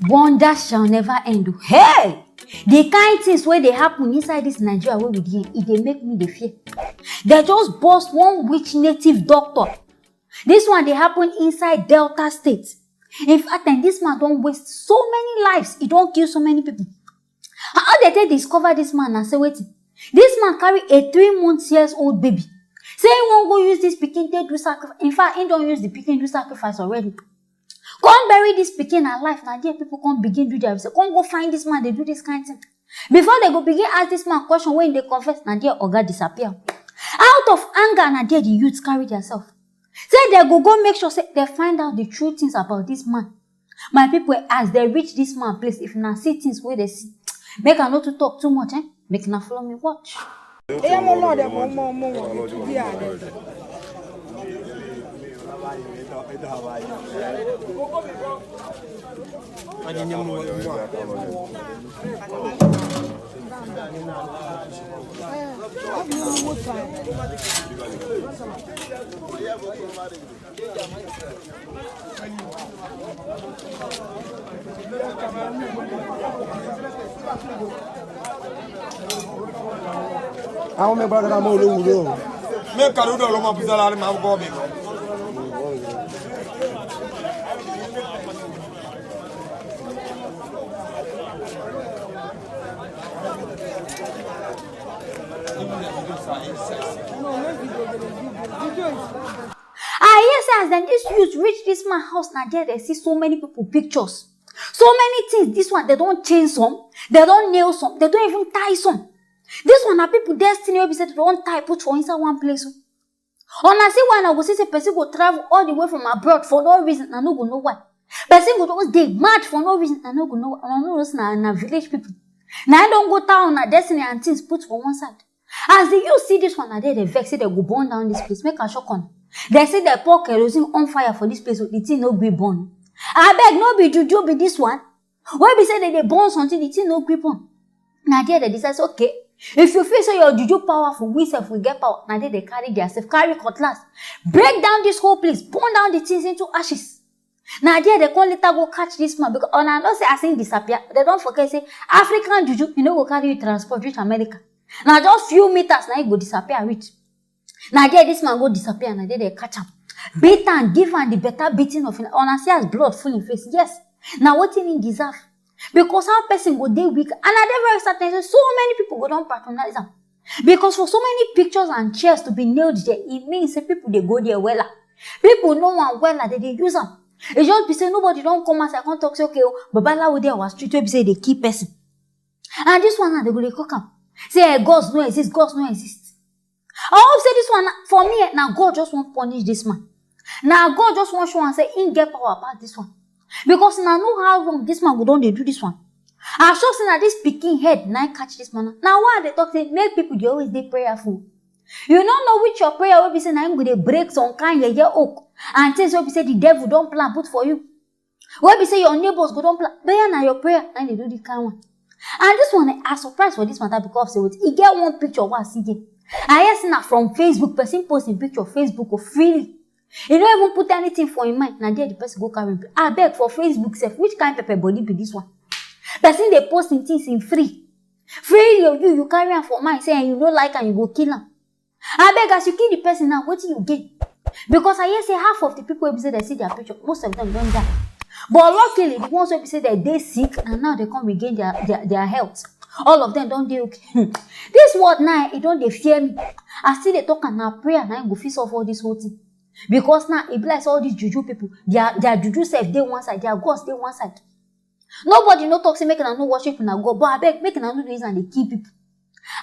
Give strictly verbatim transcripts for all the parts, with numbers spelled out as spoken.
Wonder shall never end o. Hey! The kind things wey dey happen inside this Nigeria wey we dey, e dey make me dey fear. They just burst one witch native doctor. This one dey happen inside Delta State. In fact, and this man don waste so many lives. E don kill so many people. How they take discover this man na say wetin? This man carry a three months years old baby. Say he wan go use this pikin take do sacrifice. In fact, he don use the pikin do sacrifice already. Come bury this pikin alive. Na there people come begin do their research. Come go find this man dey do this kind thing. Before they go begin ask this man question wey he dey confess, na there oga disappear. Out of anger, na there the youth carry theirself. Say they go go make sure say they find out the true things about this man. My people, as they reach this man place, if na see things wey they see, make I no too talk too much, eh? Make na follow me watch. Eya mo lord mo mo mo mo tu di ade. Àwọn ọmọ ẹgbẹ́ ọ̀dọ́ máa mú olówó lóhùn. Mẹ́ka ló dọ̀ lọ́mọ bùsọ̀lá ni màá bọ́ mi. I hear say as dem this youth reach this man house, na there they see so many people pictures. So many things. This one, they don't change some, they don't nail some, they don't even tie some. This one na people destiny wey be say they don tie put for inside one place o. Una see why una go see say person go travel all the way from abroad for no reason, I no go know why. Person go just dey mad for no reason, I no go know why. Una no know say na, na village people. Na im don go town, na destiny and things put for one side. As the youth see this one, na there they vex say they go burn down this place. Make I shock una. They say they pour kerosene on fire for this place, so the thing no gree burn. Abeg, no be juju be this one? Wey be say they dey burn something, the thing no gree burn. Na there they decide say, okay, if you feel say your juju powerful, we sef we get power. Na there they carry their self, carry cutlass, break down this whole place, burn down the things into ashes. Na there they come later go catch this man because una know say as him disappear, they don forget say African juju, you no go carry you transport reach America. Na just few meters na him go disappear reach. Na there this man go disappear, na there they catch am. Beat am, give am the better beating of him. Una see as blood full him face. Yes, na wetin he deserve. Because how person go dey weak? And I dey very certain say so many people go don patronize am. Because for so many pictures and chairs to be nailed there, e mean say people dey go there wella. People know am wella, they dey use am. E just be say nobody don come outside come talk say, okay o, babalawo dey our street wey be say e dey kill person. And this one now, they go dey cook am. Say, eh, gods no exist, gods no exist. I hope say this one, na, for me, eh, na God just wan punish this man. Na God just wan show am say him get power pass this one. Because una know how long this man go don dey do this one. I sure say na this pikin head na him catch this man. Na why I dey talk say make people dey always dey prayerful. You no know which your prayer wey be say na him go dey break some kind yeye oak and things wey be say the devil don plan put for you. Wey be say your neighbors go don plan, but yeah, na your prayer na dey do the kind one. And this one, eh, I surprise for this matter because say wait, e get one picture wey I see there. I hear say na from Facebook person post him picture Facebook o freely. E no even put anything for him mind. Na there the person go carry him. Abeg, for Facebook sef, which kind pepper body be this one? Person dey post him things in free. Freely o, you, you carry am for mind say, eh, you no like am, you go kill am. Abeg, as you kill the person now, wetin you gain? Because I hear say half of the people wey be say they see their picture, most of them don die. But luckily, the ones wey be say they dey sick and now they come regain their, their, their health. All of them don dey okay. Hmm. This world now, e don dey fear me. I still dey talk am, na prayer na im go fit solve all this whole thing. Because now, e be like say all these juju people, their, their juju sef dey one side, their gods dey one side. Nobody no talk say make una no worship una God, but abeg, make una no dey use am dey kill people.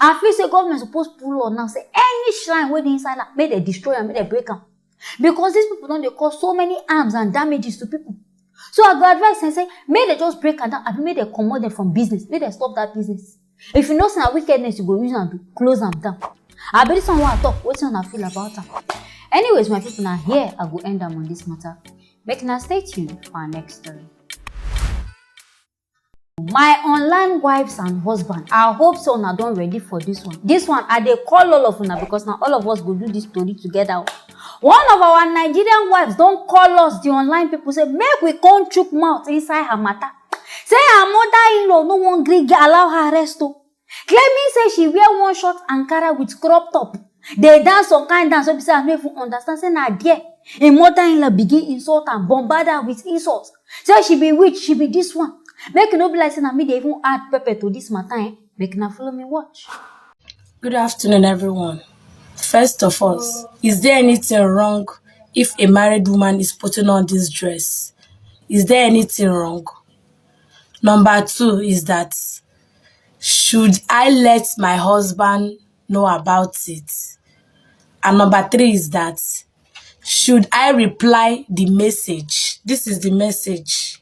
I feel say government suppose put law now say any shrine wey dey inside land, make dem destroy am, make dem break am. Because these people don dey cause so many harms and damages to people. So I go advise dem say make dem just break am down, abi make dem comot dem from business, make dem stop that business. If you know say na wickedness you go use am do, close am down. Abi this one wey I talk, wetin una feel about am? Anyways, my people, na here I go end am on this matter. Make una stay tuned for our next story. My online wives and husband, I hope so una don ready for this one. This one, I dey call all of una because na all of us go do this story together. One of our Nigerian wives don call us, the online people, say make we come chook mouth inside her matter. Say her mother-in-law no wan gree allow her rest o. Claiming say she wear one short Ankara with crop top, dey dance some kind dance wey be say I no even understand. Say na there im mother-in-law begin insult and bombard her with insults. Say she be witch, she be this one. Make e no be like say na me dey even add pepper to this matter, eh? Make una follow me watch. Good afternoon, everyone. First of all, is there anything wrong if a married woman is putting on this dress? Is there anything wrong? Number two is that, should I let my husband know about it? And number three is that, should I reply the message? This is the message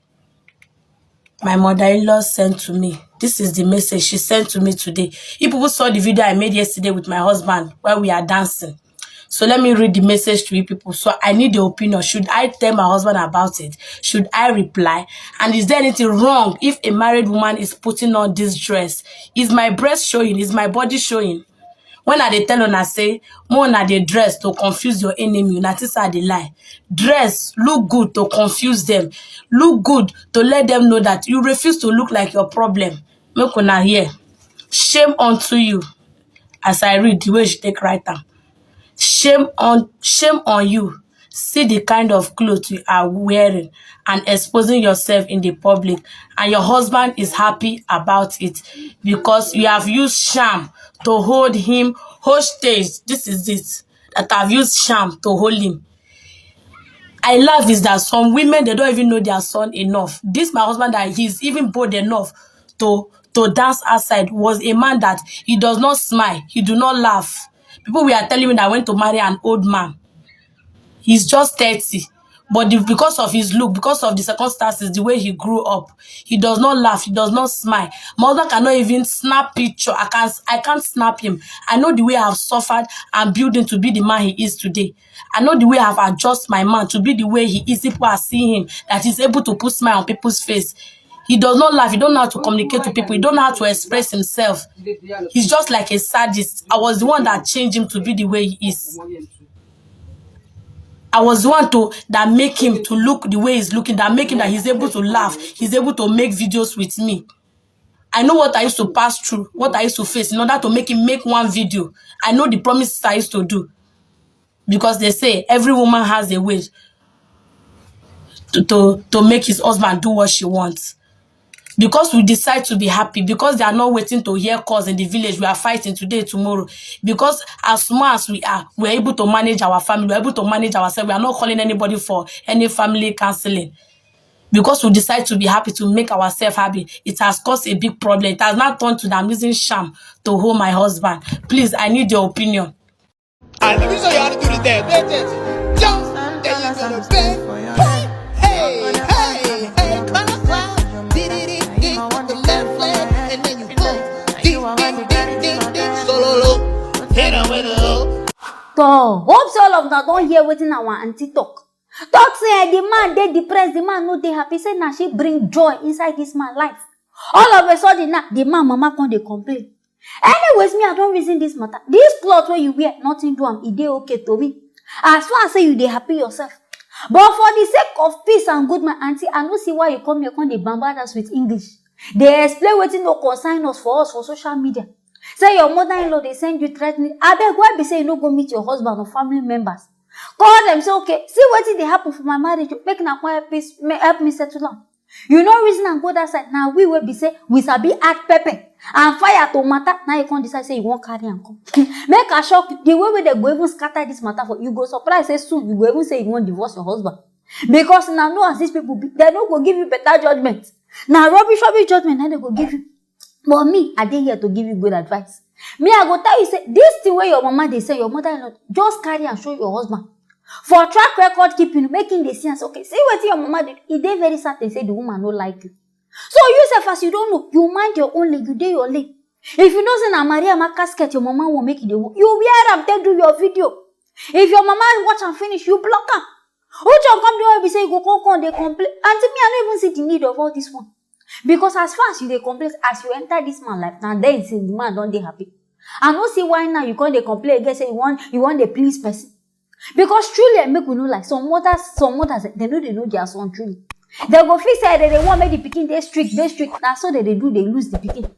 my mother-in-law sent to me. This is the message she sent to me today. If people saw the video I made yesterday with my husband while we are dancing. So let me read the message to you people. So I need your opinion. Should I tell my husband about it? Should I reply? And is there anything wrong if a married woman is putting on this dress? Is my breast showing? Is my body showing? When I dey tell una say, more una dey dress to confuse your enemy, una think say I dey lie. Dress, look good to confuse them. Look good to let them know that you refuse to look like your problem. Make una hear. Shame unto you. As I read the way she take write am. Shame on shame on you. See the kind of clothes you are wearing and exposing yourself in the public, and your husband is happy about it because you have used sham to hold him hostage. This is it, that I've used sham to hold him. I love is that some women, they don't even know their son enough. This my husband, that he's even bold enough to to dance outside, was a man that he does not smile, he do not laugh. People we are telling me that I went to marry an old man. He's just thirty. But the, because of his look, because of the circumstances, the way he grew up, he does not laugh, he does not smile. My husband cannot even snap picture. I can't, I can't snap him. I know the way I've suffered and built him to be the man he is today. I know the way I've adjusted my man to be the way he is. People are seeing him, that he's able to put smile on people's face. He does not laugh. He don't know how to communicate to people. He don't know how to express himself. He's just like a sadist. I was the one that changed him to be the way he is. I was the one to that make him to look the way he's looking, that make him that he's able to laugh, he's able to make videos with me. I know what I used to pass through, what I used to face in order to make him make one video. I know the promises I used to do. Because they say every woman has a way to, to, to make his husband do what she wants. Because we decide to be happy, because they are not waiting to hear cause in the village, we are fighting today, tomorrow. Because as small as we are, we are able to manage our family, we are able to manage ourselves. We are not calling anybody for any family counseling. Because we decide to be happy, to make ourselves happy, it has caused a big problem. It has now turned to that I'm using sham to hold my husband. Please, I need your opinion. And let me show you how to do this dance. Wait, wait. Jump. There you go. Bend. Hey, hey, hey, clockwise. Did it, did it, with the left leg, and then you boom. Ding, ding, ding, ding, ding, so low, low. Hit 'em with a low. Toh, hope say all of una don hear wetin our aunty talk. Talk say, eh, the man dey depressed, the man no dey happy. Say na she bring joy inside this man life. All of a sudden now, the man mama come dey complain. Anyways, me, I don reason this matter. This cloth wey you wear, nothing do am, e dey okay to me. As far as say you dey happy yourself. But for the sake of peace and good, my aunty, I no see why you come here, come dey bombard us with English. Dey explain wetin no concern us for us for social media. Say your mother-in-law dey send you threatening. Abeg, why be say you no go meet your husband or family members? Call them, say, okay, see wetin dey happen for my marriage o, make una come help me, help me settle am. You no reason and go that side. Na we wey be say we sabi add pepper and fire to matter, now you come decide say you wan carry am come. Make I shock you, the way wey dem go even scatter this matter for you, go surprise say soon you go even say you wan divorce your husband. Because na know as these people be, dem no go give you better judgment. Na rubbish, rubbish judgment na dem go give you. But me, I dey here to give you good advice. Me, I go tell you say this thing wey your mama dey say, your mother-in-law, just carry am show your husband. For track record keeping, make him dey see am say, okay, see wetin your mama dey do. E dey very certain say the woman no like you. So you sef, as you don know, you mind your own lane, you dey your lane. If you know say na Maria Amaka skirt your mama wan make you dey wear, you wear am take do your video. If your mama watch am finish, you block am. Which one come dey wey be say you go come, come dey complain? Aunty, me, I no even see the need of all this one. Because as far as you dey complain, as you enter this man life, na then say the man don dey happy. I no see why now you come dey complain again say you wan, you wan dey please person. Because truly, eh, make we no lie, some mothers some mothers eh, dem no dey know their son truly. Dem go feel say dem dey want make the pikin dey strict dey strict, na so dem dey do dey lose the pikin.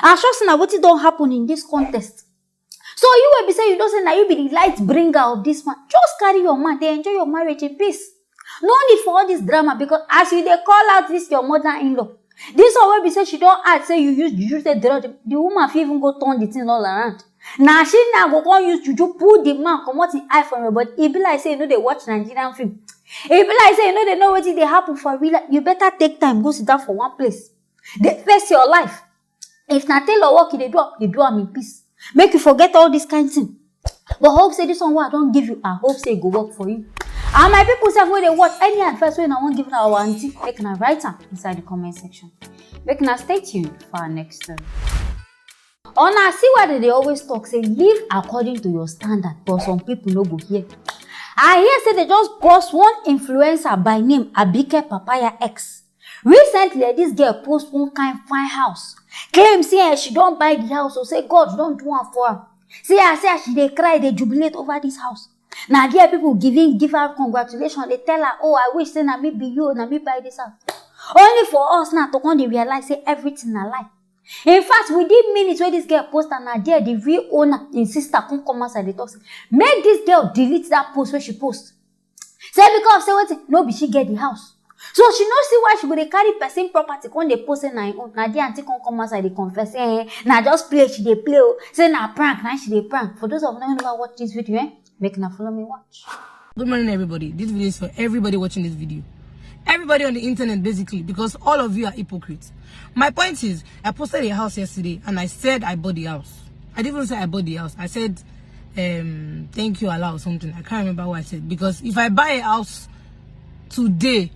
I sure say na wetin don happen in this contest. So you wey be say you know say na you be the light bringer of this man, just carry your man dey enjoy your marriage in peace. No need for all this drama, because as you dey call out this your mother-in-law, this one wey be say she don add say you use juju take draw the, the woman fit even go turn the thing all around. Na she now go come use juju pull the man comot him eye from your body. E be like say you no dey watch Nigerian film. E be like say you no dey know wetin dey happen for real life. You better take time go sit down for one place, dey face your life. If na tailor work you dey do, you do am in peace. Make you forget all this kind thing. But hope say this one wey I don give you, I hope say e go work for you. And my people sef wey dey watch, any advice wey una wan give na our aunty, make una write am inside the comment section. Make una stay tuned for our next story. Una see why dem dey always talk say live according to your standard, but some people no go hear. I hear say they just burst one influencer by name Abike Papaya X. Recently, eh, this girl post one kind fine house, claim say eh, she don buy the house, so say God don do am for am. See as say as she dey cry, dey jubilate over this house. Na there people giving give her congratulations, dey tell her, "Oh, I wish say na me be you, na me buy this house." Only for us now to come dey realize say everything na lie. In fact, within minutes wey this girl post am, na there the real owner, im sister, come come outside dey talk say make this girl delete that post wey she post. Say because of say wetin, no be she get the house, so she no see why she go dey carry person property come dey post say na im own. Na the aunty come come outside dey confess say eh, na just play she dey play o, say na prank na she dey prank. For those of una wey never watch this video, eh, make una follow me watch. Good morning, everybody. This video is for everybody watching this video. Everybody on the internet, basically, because all of you are hypocrites. My point is, I posted a house yesterday and I said I bought the house. I didn't even say I bought the house. I said, um, "Thank you, Allah," or something. I can't remember what I said. Because if I buy a house today,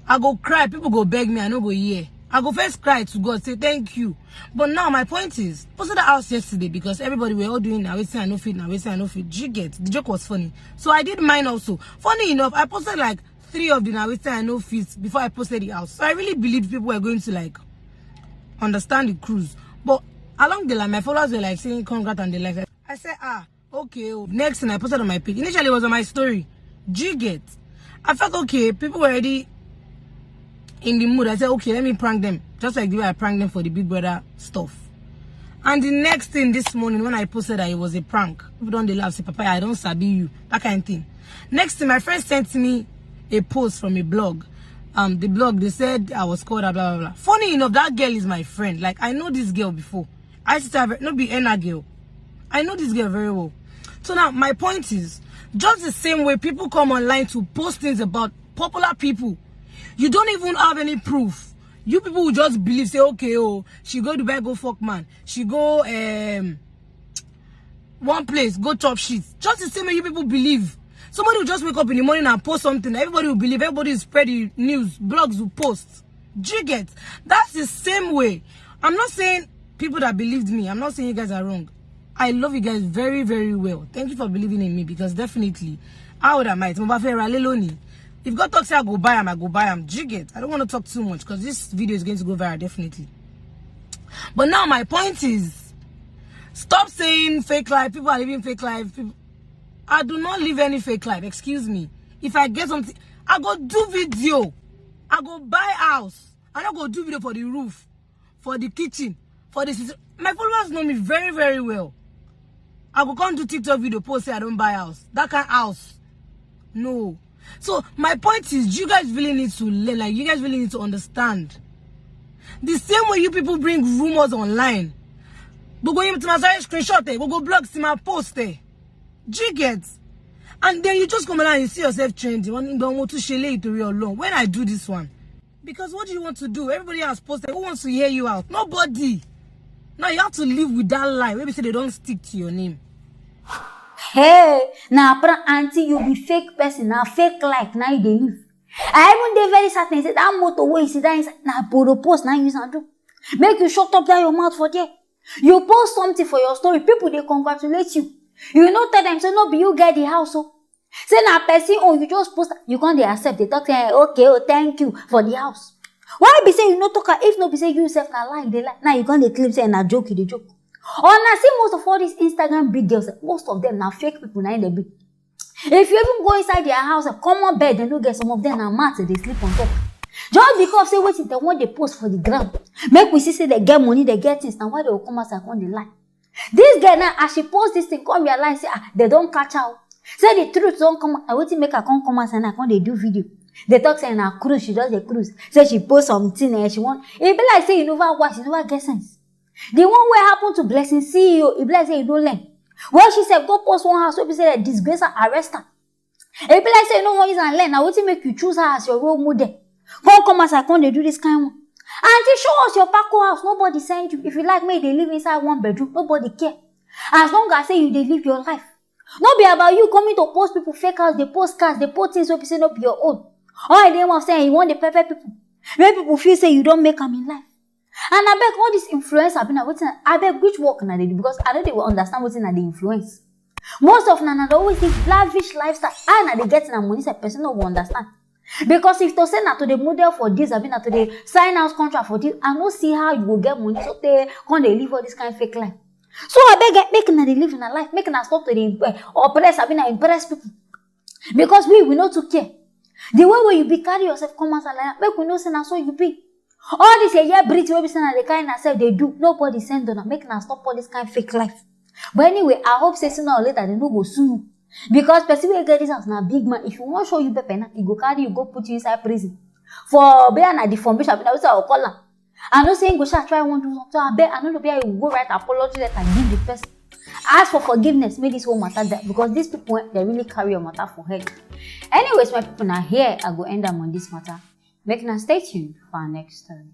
I go cry. People go beg me. I no go hear. I go first cry to God, say, "Thank you." But now my point is, posted the house yesterday because everybody were all doing na wetin I no fit, na wetin I no fit. Do you get? The joke was funny. So I did mine also. Funny enough, I posted like three of the na wetin I no fit before I posted the house. So I really believed people were going to, like, understand the cruise. But along the line, my followers were, like, saying congrats and the like. I said, "Ah, okay." Oh. Next thing I posted on my page. Initially, it was on my story. Do you get? I felt okay. People were already in the mood. I said, "Okay, let me prank them." Just like the way I pranked them for the Big Brother stuff. And the next thing this morning, when I posted that it was a prank, people don dey laugh, say, "Papa, I don sabi you." That kind of thing. Next thing, my friend sent me a post from a blog. Um, the blog, they said I was called a blah, blah, blah. Funny enough, that girl is my friend. Like, I know this girl before. I used to have, no be Ena girl. I know this girl very well. So now, my point is, just the same way people come online to post things about popular people, you don't even have any proof. You people will just believe, say, "Okay, oh, she go Dubai, go fuck man. She go, um, one place, go chop shit." Just the same way you people believe. Somebody will just wake up in the morning and post something. Everybody will believe. Everybody will spread the news. Blogs will post. Do you get? That's the same way. I'm not saying people that believed me, I'm not saying you guys are wrong. I love you guys very, very well. Thank you for believing in me, because definitely, how would I might? Mo bá fẹ́ ra lé lónìí. If God talks, I go buy am, I go buy am. Do you get? I don't want to talk too much because this video is going to go viral, definitely. But now my point is, stop saying fake life. People are living fake life. People, I do not live any fake life. Excuse me. If I get something, I go do video. I go buy house. I no go do video for the roof, for the kitchen, for the sit-, my followers know me very, very well. I go come do TikTok video, post say I don buy house. That kind of house. No. So my point is, you guys really need to learn. Like, you guys really need to understand. The same way you people bring rumors online, gbogbo yín tí ma sáré screenshot ẹ̀, gbogbo blogs tí ma post ẹ̀. Do you get? And then you just come online and you see yourself trending. Wọ́n ní, "Ìgbà wo mo tún ṣe eléyìí torí Ọlọ́run?" When I do this one, because what do you want to do? Everybody has posted. Who wants to hear you out? Nobody. Now you have to live with that lie. Maybe say they don't stick to your name. Hey, na pra aunty, you be fake person, na fake life na you dey live. I even dey very certain say that motor wey you sit down inside na poro post na you use am do. Make you shut up that your mouth for there. You post something for your story, people dey congratulate you. You no tell them say no be you get the house o. Say na person own, you just post, you come dey accept, dey talk say, "Eh, okay o, thank you for the house." Why be say you no talk am if no be say you sef na lie you dey lie? Now you come dey claim say na joke you dey joke. Una see most of all these Instagram big girls, most of them na fake people na im dem be. If you even go inside their house, a common bed, they no get, some of them na mat they sleep on top. Just because say wetin dem wan dey post for the ground, make we see say they get money, they get things, na why they go come outside come dey lie. This girl now, as she post this thing, come realize say, ah, they don catch her o. Say the truth don come out. Na wetin make her come come outside now, come dey do video. They talk say na cruise, she just dey cruise. Say she post something, eh, she want. E be like say you never watch, you never get sense. The one wey happen to Blessing C E O, e be like say you no learn. When she sef go post one house wey be say dem disgrace her, arrest her. E be like say you no wan use am learn. Na wetin make you choose her as your role model? Come come outside come dey do this kind one. Aunty, show us your Paco house. Nobody send you. If you like, make you dey live inside one bedroom. Nobody care. As long as say you dey live your life. No be about you coming to post people fake house, dey post cars, dey post things wey be say no be your own. All I dey want say you wan dey pepper people. Make people feel say you don make am in life. And abeg, all this influence, abi na wetin, abeg, which work una dey do? Because I no dey understand wetin una dey influence. Most of una, una dey always live lavish lifestyle. How una dey get una money sef, person no go understand. Because if to say na to dey model for this, abi na to dey sign out contract for this, I no see how you go get money so tey come dey live all this kind fake life. So abeg, eh, make una dey live una life, make una stop to dey, eh, oppress, abi na impress people. Because we, we no too care. The way wey you be carry yourself come outside like that, make we know say na so you be. All this yeye breed wey be say una dey carry una sef dey do, nobody send una, make una stop all this kind fake life. But anyway, I hope say sooner or later they no go sue you. Because person wey get this house na big man. If you wan show you pepper now, he go carry you go put you inside prison. For be na deformation, abi na wetin I go call am. I know say he go sha try wan do something. So abeg, I no know where you go write apology letter give the person. Ask for forgiveness, make this whole matter die, because these people, eh, they really carry your matter for head. Anyways, my people, na here I go end am on this matter. Make una stay tuned for our next story.